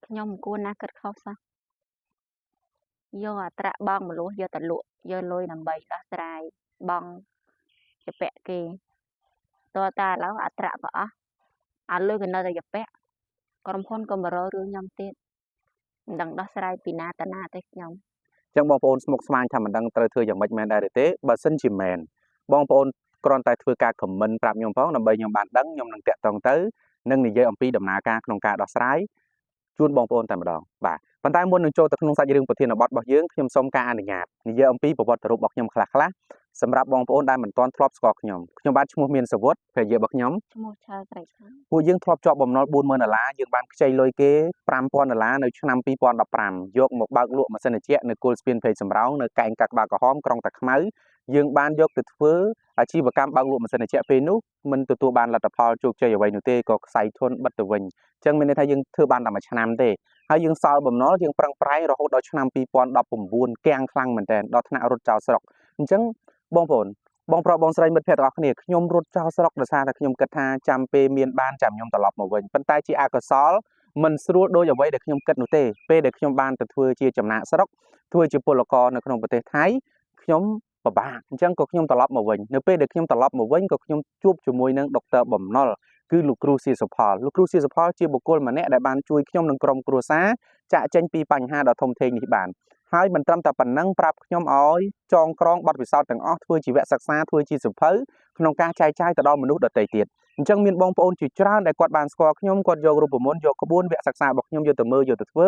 ខ្ញុំមិនគួរណាគិតខុសសោះយកអាត្រាក់បងមលួសយកទៅលក់យកលុយដើម្បីដោះស្រាយបងជពាក់គេតើតាឥឡូវអាត្រាក់ក៏អស់អាលុយក៏នៅតែជពាក់ក្រុមហ៊ុនក៏មករករឿងខ្ញុំទៀតមិនដឹងដោះស្រាយពីណាទៅណាទេខ្ញុំ ចឹងបងប្អូនស្មុគស្មាញថាមិនដឹងត្រូវធ្វើយ៉ាងម៉េចមែនដែរឬទេបើសិនជាមែនបងប្អូនគ្រាន់តែធ្វើការ comment ប្រាប់ខ្ញុំផងដើម្បីខ្ញុំបានដឹងខ្ញុំនឹងតាក់ទងទៅនិងនិយាយអំពីដំណើរការក្នុងការដោះស្រាយជូនបងប្អូនតែម្ដងបាទប៉ុន្តែមុននឹងចូលទៅក្នុងសាច់រឿងប្រធានបទរបស់យើងខ្ញុំសូមការអនុញ្ញាតនិយាយអំពីប្រវត្តិរូបរបស់ខ្ញុំខ្លះៗសម្រាប់បងប្អូនដែលមិនទាន់ធ្លាប់ស្គាល់ខ្ញុំខ្ញុំបាទឈ្មោះមានសវុតភរិយារបស់ខ្ញុំ ឈ្មោះឆើស្រីឆា ពួកយើងធ្លាប់ជាប់បំណុល40000ដុល្លារយើងបានខ្ចីលុយគេ5000ដុល្លារនៅឆ្នាំ2015យកមកបើកលក់ម៉ាស៊ីនត្រជាក់នៅគល់ស្ពានព្រែកសំរោងនៅកែងកាក់ក្បាលក្រហមក្រុងតាខ្មៅយើងបានយកទៅធ្វើអាជីវកម្មបើកលក់ម៉ាស៊ីនត្រជាក់ពេលនោះមិនទទួលបានលទ្ធផលជោគជ័យអ្វីនោះទេក៏ខ្សែធនបិទទៅវិញអញ្ចឹងមានន័យថាយើងធ្វើបានតែមួយឆ្នាំទេហើយយើងសល់បំណុលយើងប្រឹងប្រែងរហូតដល់ឆ្នាំ2019គាំងខ្លាំងមែនទែនដល់ថ្នាក់រត់ចោលស្រុកអញ្ចឹងបងប្អូនបងប្រុសបងស្រីមិត្តភក្តិទាំងអស់គ្នាខ្ញុំរត់ចោលស្រុកដោយសារតែខ្ញុំគិតថាចាំពេលមានបានចាំខ្ញុំត្រឡប់មកវិញប៉ុន្តែជាអកុសលមិនស្រួលដោយអ្វីដែលខ្ញុំគិតនោះទេពេលដែលខ្ញុំបានទៅធ្វើជាចំណាកស្រុកធ្វើជាពលករនៅក្នុងប្រទេសថៃខ្ញុំពិបាកអញ្ចឹងក៏ខ្ញុំត្រឡប់មកវិញនៅពេលដែលខ្ញុំត្រឡប់មកវិញក៏ខ្ញុំជួបជាមួយនឹងដុកទ័របំណុលគឺលោកគ្រូសៀសុផលលោកគ្រូសៀសុផលជាបុគ្គលម្នាក់ដែលបានជួយខ្ញុំនិងក្រុមគ្រួសារចាក់ចេញពីបញ្ហាដ៏ធំធេងនេះបានហើយមិនត្រឹមតែប៉ុណ្ណឹងប្រាប់ខ្ញុំឲ្យចងក្រងបទពិសោធន៍ទាំងអស់ធ្វើជីវសិក្សាធ្វើជាសៀវភៅក្នុងការចែកចាយទៅដល់មនុស្សដទៃទៀតអញ្ចឹងមានបងប្អូនជាច្រើនដែលគាត់បានស្គាល់ខ្ញុំគាត់យករូបមន្តយកក្បួនវគ្គសិក្សារបស់ខ្ញុំយកទៅមើលយកទៅធ្វើ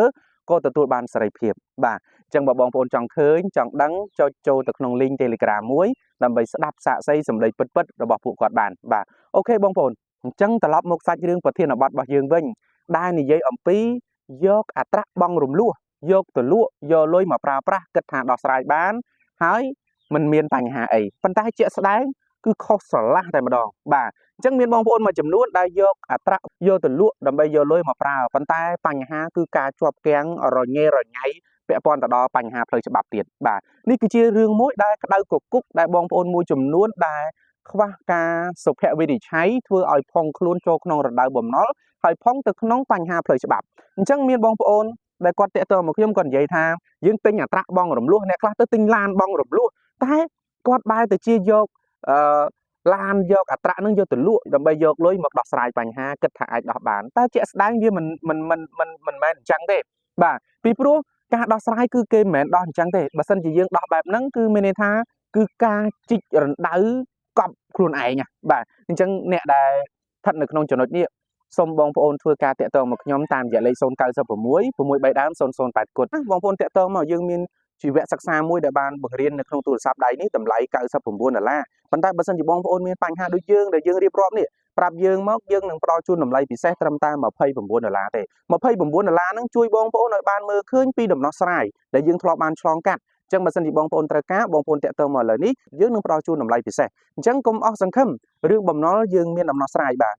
ក៏ទទួលបានសេរីភាពបាទអញ្ចឹងបើបងប្អូនចង់ឃើញចង់ដឹងចុចចូលទៅក្នុង link Telegram មួយដើម្បីស្ដាប់សាកសីសម្ដីពិតៗរបស់ពួកគាត់បានបាទ OK បងប្អូនអញ្ចឹងត្រឡប់មកសាច់រឿងប្រធានបទរបស់យើងវិញដែលនិយាយអំពីយកអត្រាបង់រំលោះយកទៅលក់យកលុយមកប្រើប្រាស់គិតថាដោះស្រាយបានហើយមិនមានបញ្ហាអីប៉ុន្តែជាក់ស្ដែងគឺខុសស្រឡះតែម្ដងបាទអញ្ចឹងមានបងប្អូនមួយចំនួនដែលយកអត្រាយកទៅលក់ដើម្បីយកលុយមកប្រើប៉ុន្តែបញ្ហាគឺការជាប់គាំងរញ៉េរញ៉ៃពាក់ព័ន្ធទៅដល់បញ្ហាផ្លូវច្បាប់ទៀតបាទនេះគឺជារឿងមួយដែលក្តៅកគុកដែលបងប្អូនមួយចំនួនដែលខ្វះការសុភវិនិច្ឆ័យធ្វើឲ្យផុងខ្លួនចូលក្នុងរដូវបំណុលហើយផុងទៅក្នុងបញ្ហាផ្លូវច្បាប់អញ្ចឹងមានបងប្អូនដែលគាត់តាក់ទងមកខ្ញុំគាត់និយាយថាយើងទិញអត្រាបង់រំលោះអ្នកខ្លះទៅទិញឡានបង់រំលោះតែគាត់បែរទៅជាយកអឺឡានយកអត្រានឹងយកទៅលក់ដើម្បីយកលុយមកដោះស្រាយបញ្ហាគិតថាអាចដោះបានតែជាក់ស្ដែងវាមិនមិនមិនមិនមិនមែនអញ្ចឹងទេបាទពីព្រោះការដោះស្រាយគឺគេមិនមែនដោះអញ្ចឹងទេបើសិនជាយើងដោះបែបហ្នឹងគឺមានន័យថាគឺការជីករណ្ដៅកប់ខ្លួនឯងបាទអញ្ចឹងអ្នកដែលស្ថិតនៅក្នុងចំណុចនេះសូមបងប្អូនធ្វើការតាក់ទងមកខ្ញុំតាមរយៈលេខ096 63ដើម008គុតបងប្អូនតាក់ទងមកយើងមានជីវសិក្សាមួយដែលបានបង្រៀននៅក្នុងទូរស័ព្ទដៃនេះតម្លៃ99ដុល្លារប៉ុន្តែបើសិនជាបងប្អូនមានបញ្ហាដូចយើងដែលយើងរៀបរាប់នេះប្រាប់យើងមកយើងនឹងផ្ដល់ជូនតម្លៃពិសេសត្រឹមតែ29ដុល្លារទេ29ដុល្លារហ្នឹងជួយបងប្អូនឲ្យបានមើលឃើញពីដំណោះស្រាយដែលយើងធ្លាប់បានឆ្លងកាត់អញ្ចឹងបើសិនជាបងប្អូនត្រូវការបងប្អូនតាក់ទងមកឥឡូវនេះយើងនឹងផ្ដល់ជូនតម្លៃពិសេសអញ្ចឹងកុំអស់សង្ឃឹមរឿងបំណុលយើងមានដំណោះស្រាយបាទ។